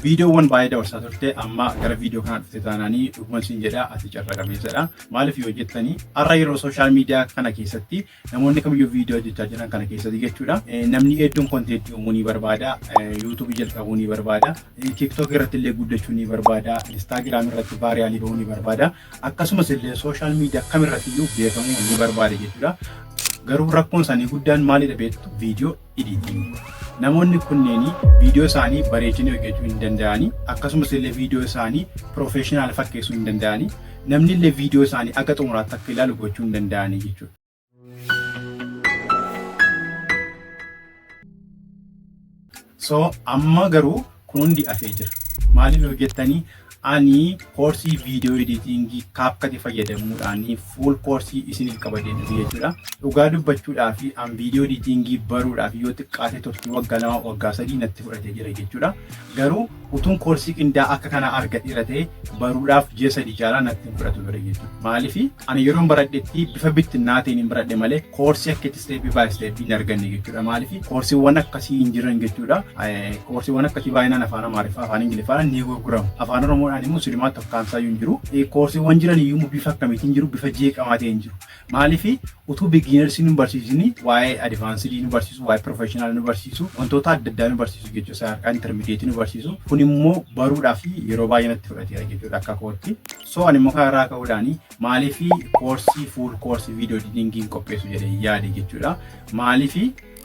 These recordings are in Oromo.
Viidiyoowwan baay'ee dabarsaa turte, amma gara viidiyoo kanaa dhufte taanaanii, dhuguma siin jedha, ati carra qabeessadha. Maaliif yoo jettanii, har'a yeroo social media kana keessatti namoonni kamiyyuu viidiyoo hojjechaa jiran kana keessatti jechuudha. Namni hedduun contentii uumuu ni barbaada, YouTubeii jalqabuu ni barbaada, TikTok irratti illee guddachuu ni barbaada, Instagram irratti viralii bahuu ni barbaada, akkasumas illee social media kamirratti iyyuu beekamuu ni barbaada jechuudha. Garuu rakkoon isaanii guddaan maalidha beektu? Video editing. Namoonni kunneen viidiyoo isaanii bareechanii hojjechuu hin danda'anii, akkasumas illee viidiyoo isaanii professional fakkeessuu hin danda'anii, namni illee viidiyoo isaanii akka xumuraatti akka ilaalu gochuu hin danda'anii jechuudha. So amma garuu kun hundi hafee jira. Maaliif yoo jettanii, ani koorsii video editingii CapCut fayyadamuudhaan full koorsii isiniif qabadee dhufe jechuudha. Dhugaa dubbachuudhaa fi an video editingii baruudhaaf yoo xiqqaate turtii waggaa 2, waggaa 3 natti fudhatee jira jechuudha. Garuu utuun koorsii qindaa'aa akka kanaa argadheera ta'e, baruudhaaf ji'a 3 caalaa natti hin fudhatu ture jechuudha. Maaliif, ani yeroon baradhetti bifa bittinnaa ta'een hin baradhe malee koorsii akka itti step by step hin arganne jechuudha. Maaliif, koorsiiwwan akkasii hin jiran jechuudha. Koorsiiwwan akkasii baay'inaan afaan Amaariffaa, afaan Ingiliffaan ni gurguramu. Afaan Oromoodhaan immoo sirimaa tokkaansaayyuu hin jiru. Koorsiiwwan jiran iyyuu bifa akkamiitiin jiru? Bifa jeeqamaa ta'een jiru. Maaliif, utuu beginnersii nu barsiisini waa'ee advancedii nu barsiisu, waa'ee professional nu barsiisu, wantoota adda addaa nu barsiisu jechuudha. Sadarkaa intermediate nu barsiisu. Kun immoo baruudhaaf yeroo baay'ee natti fudhateera jechuudha akka kootti. So ani immoo kanarraa ka'uudhaan maaliif koorsii full koorsii video editingii qopheessu jedhee yaade jechuudha. Maaliif,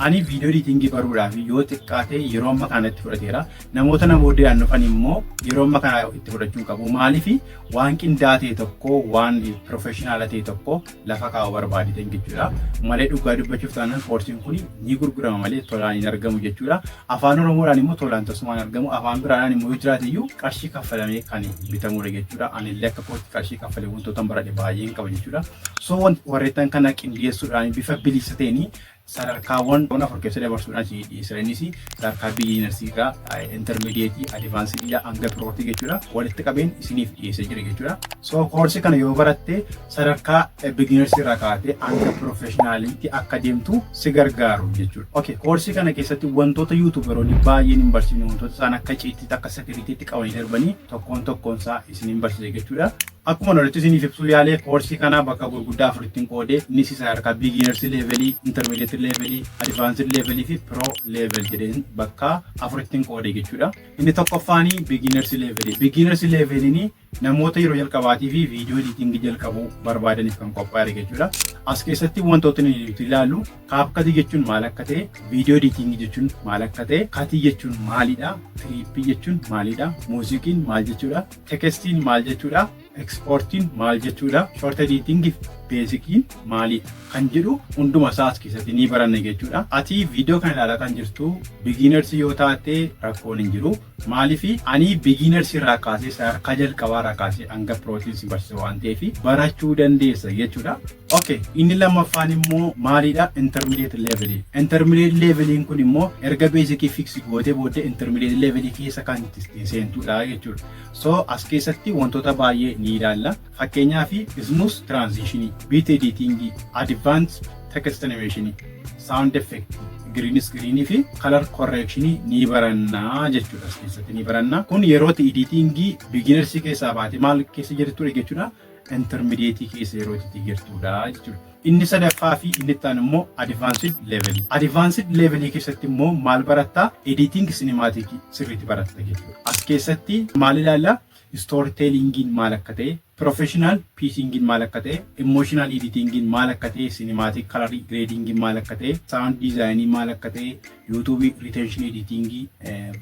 ani video editingii baruudhaaf yoo xiqqaate yeroo amma kana itti fudhateera. Namoota na booddee dhufan immoo yeroo amma kana itti fudhachuu qabu. Maaliif, waan qindaa'aa ta'e tokko, waan professional ta'e tokko lafa kaa'uu barbaadetan jechuudha. Malee dhugaa dubbachuuf taanaan koorsiin kun ni gurgurama malee tolaan hin argamu jechuudha. Afaan Oromoodhaan immoo tolaan tasumaan argamu. Afaan biraadhaan immoo yoo jiraate iyyuu qarshii kaffalamee kan bitamudha jechuudha. Anillee akka kootti qarshii kaffalee wantoota baradhe baay'een qaba jechuudha. So warreettan kana qindeessuudhaan bifa bilisa ta'een sadarkaawwan afur keessa dabarsuudhaan si dhiyeessa. Innis sadarkaa beginnersii irraa, intermediate, advanced hanga prootii jechuudha. Walitti qabeen isiniif dhiyeessee jira jechuudha. So koorsii kana yoo baratte, sadarkaa beginnersii irraa kaatee hanga professionaliitti akka deemtu si gargaaru jechuudha. Okay, koorsii kana keessatti wantoota YouTuberoonni baay'een hin barsiifne, wantoota isaan akka icciitiitti, akka secretiitti qabanii darbanii, tokkoon tokkoon isaa isin hin barsiise jechuudha. Akkuma walitti isiniif ibsuu yaalee, koorsii kana bakka gurguddaa afurittiin qoodee, innis sadarkaa beginners levelii, intermediate levelii, advanced levelii fi pro level jedheen bakka afurittiin qoodee jechuudha. Inni tokkoffaanii beginners levelii. Beginners leveliin namoota yeroo jalqabaatii fi video editingii jalqabuu barbaadaniif kan qophaa'e jechuudha. As keessatti wantoota nuti ilaallu CapCut jechuun maal akka ta'e, video editingii jechuun maal akka ta'e, cutii jechuun maalidha, tripii jechuun maalidha, musiciin maal jechuudha, textiin maal jechuudha, exportiin maal jechuudha, short editingii fi basiciin maalidha kan jedhu hunduma isaa as keessatti ni baranna jechuudha. Ati viidiyoo kana ilaalaa kan jirtu beginners yoo taate rakkoon hin jiru. Maaliif, ani beginners irraa kaasee, sadarkaa jalqabaa irraa kaasee hanga prootiin si barsiisa waan ta'eef barachuu dandeessa jechuudha. Okay, inni lammaffaan immoo maalidha? Intermediate level. Intermediate leveliin kun immoo erga basicii fix gootee booddee intermediate levelii keessa kan itti seentudha jechuudha. So as keessatti wantoota baay'ee ni ilaalla. Fakkeenyaaf smooth transition, beat editing, advanced text animation, sound effect, green screen fi color correction ni barannaa jechuudha. As keessatti ni baranna. Kun yeroo editingii beginners keessaa baate maal keessa jirtudha jechuudha? Intermediate keessa yeroo itti jirtudha jechuudha. Inni sadaffaa fi inni itti aanu immoo advanced level. Advanced level keessatti immoo maal barattaa? Editing cinematic sirriitti baratta jechuudha. As keessatti maal ilaalla? Storytellingiin maal akka ta'e, professional pacingiin maal akka ta'e, emotional editingiin maal akka ta'e, cinematic color gradingiin maal akka ta'e, sound designii maal akka ta'e, YouTube retention editingii,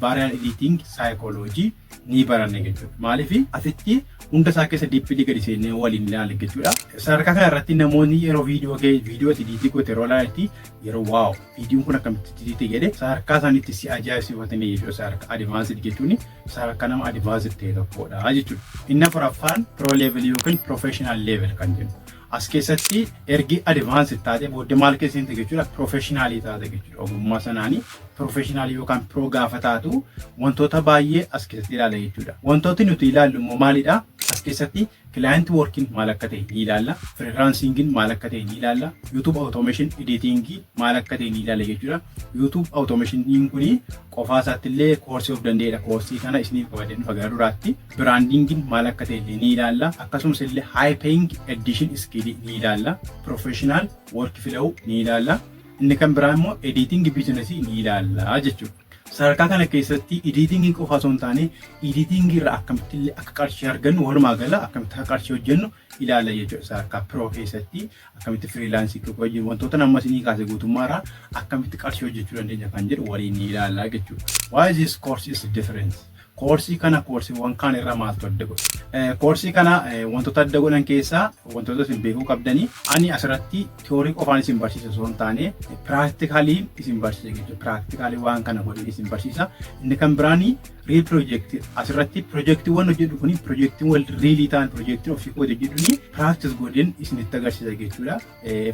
viral editing psychology ni baranna jechuudha. Maaliif, asitti hunda isaa keessa deeply gadi seennee waliin ilaalla jechuudha. Sadarkaa kana irratti namoonni yeroo viidiyoo kee, viidiyoo ati editii goote yeroo ilaalanitti, yeroo "Wow, viidiyoon kun akkamitti editii jedhe" sadarkaa isaaniitti si ajaa'ibsiifatanii jechuudha. Sadarkaa advanced jechuun sadarkaa nama advanced ta'e tokkodha jechuudha. Inni afuraffaan pro level yookiin professional level kan jennu. As keessatti ergi advanced taate booddee maal keessa seente jechuudha? Professionalii taate jechuudha. Ogummaa sanaanii professionalii yookaan pro gaafa taatu wantoota baay'ee as keessatti ilaala jechuudha. Wantooti nuti ilaallu immoo maalidha? As As keessatti client working maal akka ta'e ni ilaalla. Freelancingin maal akka ta'e ni ilaalla. YouTube automation editing maal akka ta'e ni ilaalla jechuudha. YouTube automation kuni qofaa isaatti illee koorsii of danda'edha. Koorsii kana isiniif qabadee dhufa gara duraatti. Brandingin maal akka ta'e illee ni ilaalla. Akkasumas illee high paying editing skill ni ilaalla. Professional workflow ni ilaalla. Inni kan biraa immoo editing business ni ilaalla jechuudha. Sadarkaa kana keessatti editingii qofa osoo hin taane, editingii irraa akkamitti illee akka qarshii argannu, walumaa gala akkamitti akka qarshii hojjennu ilaalla jechuudha. Sadarkaa pro keessatti akkamitti freelancii hojjennu, wantoota nama isinii kaase guutummaa irraa akkamitti qarshii hojjechuu dandeenya kan jedhu waliin ni ilaalla jechuudha. Why this course is different? Koorsii kana koorsiiwwan kaan irraa maaltu adda godha? Koorsii kana wantoota adda godhan keessaa wantoota isin beekuu qabdanii, ani asirratti theory qofaan isin barsiisa osoo hin taane, practically isin barsiisa jechuudha. Practically waan kana godhee isin barsiisa. Inni kan biraanii real project. Asirratti piroojeektiiwwan hojjedhu kuni piroojeektiiwwan realii ta'an, piroojeektiin ofii koo hojjedhu practice godheen isinitti agarsiisa jechuudha.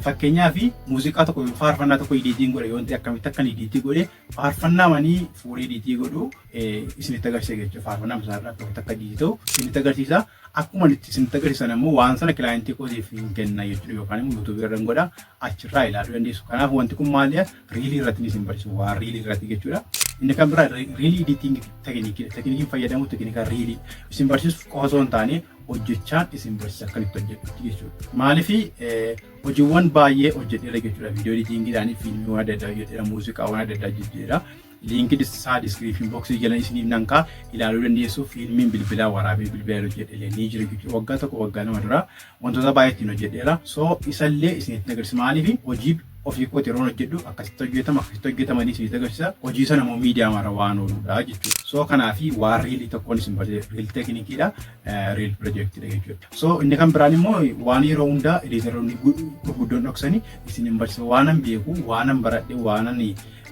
Fakkeenyaaf, muuziqaa tokko, faarfannaa tokko editing godhe yoo ta'e, akkamitti akkan edit godhe, faarfannaa manii fuudhee edit godhu isinitti agarsiisa jechuudha. Faarfannaa isaarraa akkamitti akka edit ta'u isinitti agarsiisa. Akkuma isinitti agarsiisan immoo waan sana clientii kootiif hin kenna jechuudha, yookaan immoo YouTubeii irra godha, achirraa ilaaluu dandeessu. Kanaaf wanti kun maali? Realii irratti isin barsiisu, waan realii irratti jechuudha. Inni kan biraa realii editing techniqueii. Techniqueiin fayyadamu teekniika realii isin barsiisuuf qofa osoo hin taane, hojjechaan isin barsiisa akkamitti hojjedhutti jechuudha. Maaliif, hojiiwwan baay'ee hojjedheera jechuudha. Viidiyoo editingiidhaan fiilmiiwwan adda addaa hojjedheera, muuziqaawwan adda addaa hojjedheera. Linkii isaa description boxii jala isiniif nan ka'a, ilaaluu dandeessu. Fiilmiin bilbilaa waraabee bilbilaa hojjedhe ni jira jechuudha. Waggaa 1, waggaa 2 dura wantoota baay'ee ittiin hojjedheera. So isallee isinitti agarsiisa. Maaliif, hojii ofii kooti yeroo hojjedhu akkasitti hojjetama, akkasitti hojjetamanii isinitti agarsiisa. Hojii sana immoo miidiyaa mara waan ooludha jechuudha. So kanaafi waan realii tokkoon isin barsiisa, real techniqueiidha, real projectiidha jechuudha. So inni kan biraan immoo waan yeroo hundaa editoroonni gurguddoon dhoksanii isin hin barsiisa. Waanan beeku, waanan baradhe, waanan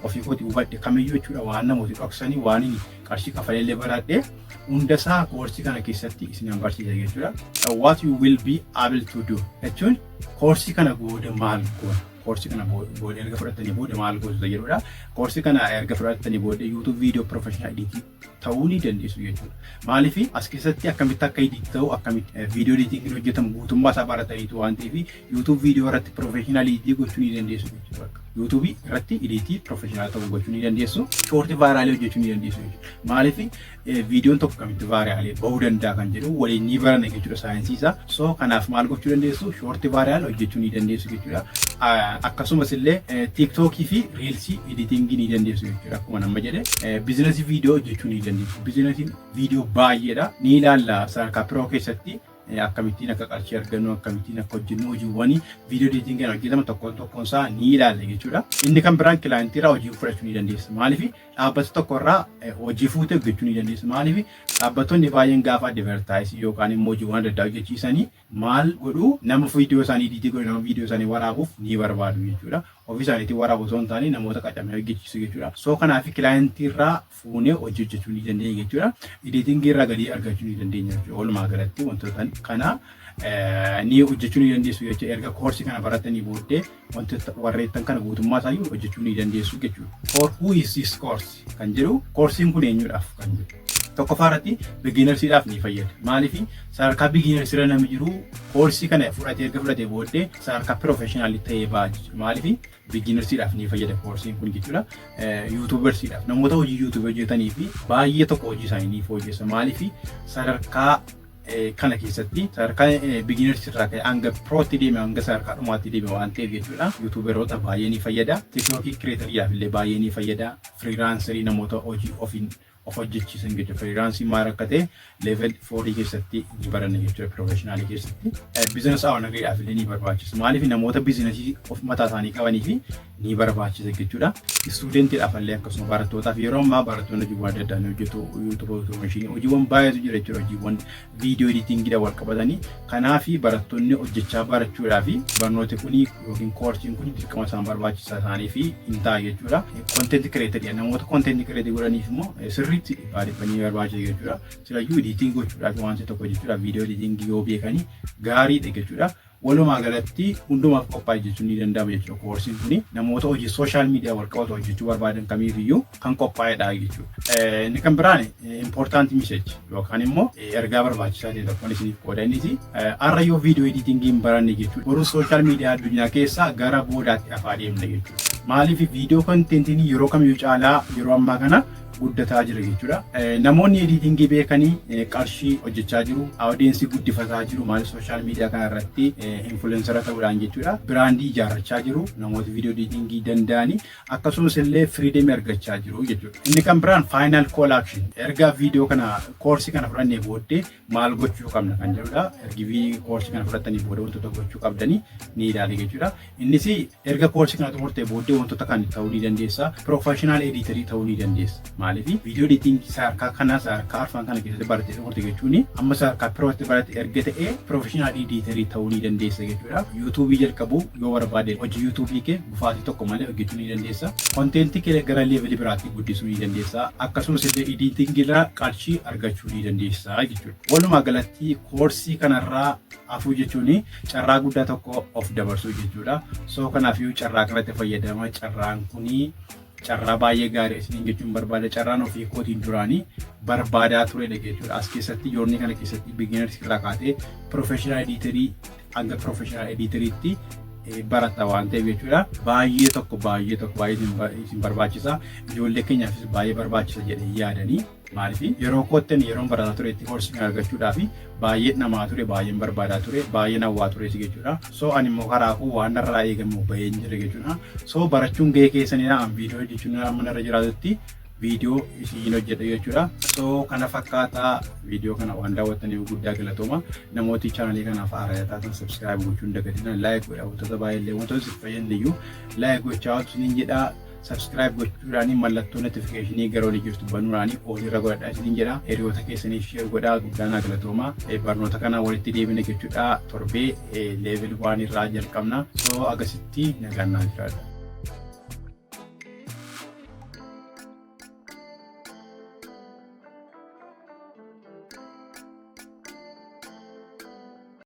ofii kooti hubadhe kamiyyuu jechuudha, waan namooti dhoksanii, waan inni qarshii kafaleellee baradhe hundasaa koorsii kana keessatti isin barsiisa jechuudha. What you will be able to do jechuun koorsii kana booda maal goona? Koorsii kana booda, erga fudhatanii booda maal gootu jedhudha. Koorsii kana erga fudhatanii booda YouTube video professional editing ta'uu ni dandeessu jechuudha. Maaliif, as keessatti akkamitti akka edit ta'u, akkamitti viidiyoo editing hojjetamu guutummaa isaa barataniitu waan ta'eef, YouTube video irratti professional edit gochuu ni dandeessu jechuudha. YouTube irratti edit professional ta'uu gochuu ni dandeessu. Short viralii hojjechuu ni dandeessu jechuudha. Maaliif, viidiyoon tokko akkamitti viralii bahuu danda'a kan jedhu waliin ni baranna jechuudha, saayinsii isaa. So kanaaf maal gochuu dandeessu? Short viral hojjechuu ni dandeessu jechuudha. Akkasumas illee TikTokii fi Reelsii editingii ni dandeessu jechuudha. Akkuma nama jedhe, businessii viidiyoo hojjechuu ni dandeessu. Businessiin viidiyoo baay'eedha. Ni ilaalla sadarkaa pro keessatti akkamittiin akka qarshii argannu, akkamittiin akka hojjennu, hojiiwwan viidiyoo editingiin hojjetaman tokkoon tokkoon isaa ni ilaalla jechuudha. Inni kan biraan clientii irraa hojii fudhachuu ni dandeessa. Maaliif, dhaabbata tokko irraa hojii fuutee hojjechuu ni dandeessa. Maaliif, dhaabbatonni baay'een gaafa advertiseii yookaan immoo hojiiwwan adda addaa hojjechiisanii maal godhuu? Nama viidiyoo isaanii edit godhu, nama viidiyoo isaanii waraabuuf ni barbaadu jechuudha. Ofii isaaniitiin waraabu osoo hin taane, namoota qacamee hojjechiisu jechuudha. So kanaaf clientii irraa fuunee hojii hojjechuu ni dandeenya jechuudha. Editingii irraa galii argachuu ni dandeenya jechuudha. Walumaa galatti wantoota kana ni hojjechuu ni dandeessu jechuudha. Erga koorsii kana baratanii booddee wantoota warreettan kana guutummaa isaayyuu hojjechuu ni dandeessu jechuudha. For who is this course kan jedhu, koorsiin kun eenyuudhaaf kan jedhu. Tokkoffaa irratti beginnersiidhaaf ni fayyada. Maaliif, sadarkaa beginnersii irra namni jiru koorsii kana fudhatee, erga fudhatee booddee sadarkaa professionalii ta'ee ba'a jechuudha. Maaliif, beginnersiidhaaf ni fayyada koorsiin kun jechuudha. YouTubersiidhaaf, namoota hojii YouTubeii hojjetanii fi baay'ee tokko hojii isaanii ni fooyyessa. Maaliif, sadarkaa kana keessatti sadarkaa beginnersii irraa ka'e hanga prootti deeme, hanga sadarkaa dhumaatti deeme waan ta'eef jechuudha. YouTuberoota baay'ee ni fayyada. TikTokii creatoriidhaaf illee baay'ee ni fayyada. Freelancerii, namoota hojii ofiin of hojjechiisan jechuudha. Freelanceii maal akka ta'e level fourii keessatti ni baranna jechuudha, professionalii keessatti. Business owneriidhaaf illee ni barbaachisa. Maaliif, namoota businessii of mataa isaanii qabanii fi ni barbaachisa jechuudha. Studentiidhaaf illee akkasuma, barattootaaf. Yeroo ammaa barattoonni hojiiwwan adda addaa ni hojjetu. YouTube automationii, hojiiwwan baay'eetu jira jechuudha. Hojiiwwan viidiyoo editingiidhaan wal qabatanii. Kanaaf barattoonni hojjechaa barachuudhaaf barnooti kun yookiin koorsiin kun dirqama isaan barbaachisaa isaanii fi hin ta'a jechuudha. Content creatorii, namoota content create godhaniif immoo sirriitti dhibbaa dhibbanii barbaachisa jechuudha. Silayyuu editing gochuudhaaf, wanti tokko jechuudha, viidiyoo editingii yoo beekanii gaariidha jechuudha. Walumaa galatti hundumaaf qophaa'e jechuun ni danda'ama jechuudha. Koorsiin kuni namoota hojii social media wal qabatu hojjechuu barbaadan kamiifiyyuu kan qophaa'edha jechuudha. Inni kan biraan important message yookaan immoo ergaa barbaachisaa ta'e tokkoon isiniif qooda. Innis har'a yoo video editingii hin baranne jechuudha, boruu social media addunyaa keessaa gara boodaatti hafaa deemna jechuudha. Maaliif? Video contentiin yeroo kamiyyuu caalaa yeroo ammaa kana guddataa jira jechuudha. Namoonni editingii beekanii qarshii hojjechaa jiru, audience guddifataa jiru, maaliif? Social media kana irratti influencera ta'uudhaan jechuudha. Brandii ijaarrachaa jiru namoota video editingii danda'anii, akkasumas illee freedomii argachaa jiru jechuudha. Inni kan biraan final call action, erga viidiyoo kana, koorsii kana fudhannee booddee maal gochuu qabna kan jedhudha. Ergi koorsii kana fudhattanii booda wantoota gochuu qabdanii ni ilaali jechuudha. Innis erga koorsii kana xumurtee booddee wantoota kan ta'uu ni dandeessa. Professional editorii ta'uu ni dandeessa. Maaliif? Video editingii sadarkaa kana, sadarkaa arfan kana keessatti barattee xumurte jechuun amma sadarkaa prootti baratte erga ta'ee professional editorii ta'uu ni dandeessa jechuudha. YouTubeii jalqabuu yoo barbaade, hojii YouTubeii kee bufaatii tokko malee hojjechuu ni dandeessa. Contentii kee gara levelii biraatti guddisuu ni dandeessa. Akkasumas illee editingii irraa qarshii argachuu ni dandeessa jechuudha. Walumaa galatti koorsii kanarraa hafuu jechuun carraa guddaa tokko of dabarsuu jechuudha. So kanaafiyyuu carraa kanatti fayyadama. Carraan kuni carraa baay'ee gaarii isiniin jechuun barbaada. Carraan ofii kootiin duraanii barbaadaa turedha jechuudha. As keessatti, journey kana keessatti, beginners irraa kaatee professional editorii hanga professional editoriitti barata waan ta'eef jechuudha. Baay'ee tokko, baay'ee tokko, baay'ee isin barbaachisa. Ijoollee keenyaafis baay'ee barbaachisa jedhee yaadanii. Maaliif? Yeroo koottan, yeroon barataa turetti koorsii kana argachuudhaaf baay'ee namaa ture, baay'een barbaadaa ture, baay'ee hawwaa ture jechuudha. So ani immoo karaa koo waan narraa eegamu baheen jira jechuudha. So barachuun gahee keessanidha. An viidiyoo hojjechuun amma narra jiraatutti viidiyoo isin hojjedha jechuudha. So kana fakkaataa. Viidiyoo kana waan daawwattaniif guddaa galatooma. Namooti channelii kanaaf haaraa taatan subscribe gochuun dagatina, like godha. Wantoota baay'ee, wantoota isin fayyadan iyyuu like gochaa isiniin jedha. Subscribe gochuudhaan mallattoo notificationii gara olii jirtu banuudhaan olirra godhadhaa isiniin jedha. Hiriyoota keessaniif share godhaa. Guddaa naa galatooma. Barnoota kana walitti deebina jechuudha. Torbee level 1 irraa jalqabna. So agasitti nagaan naa jiraadha.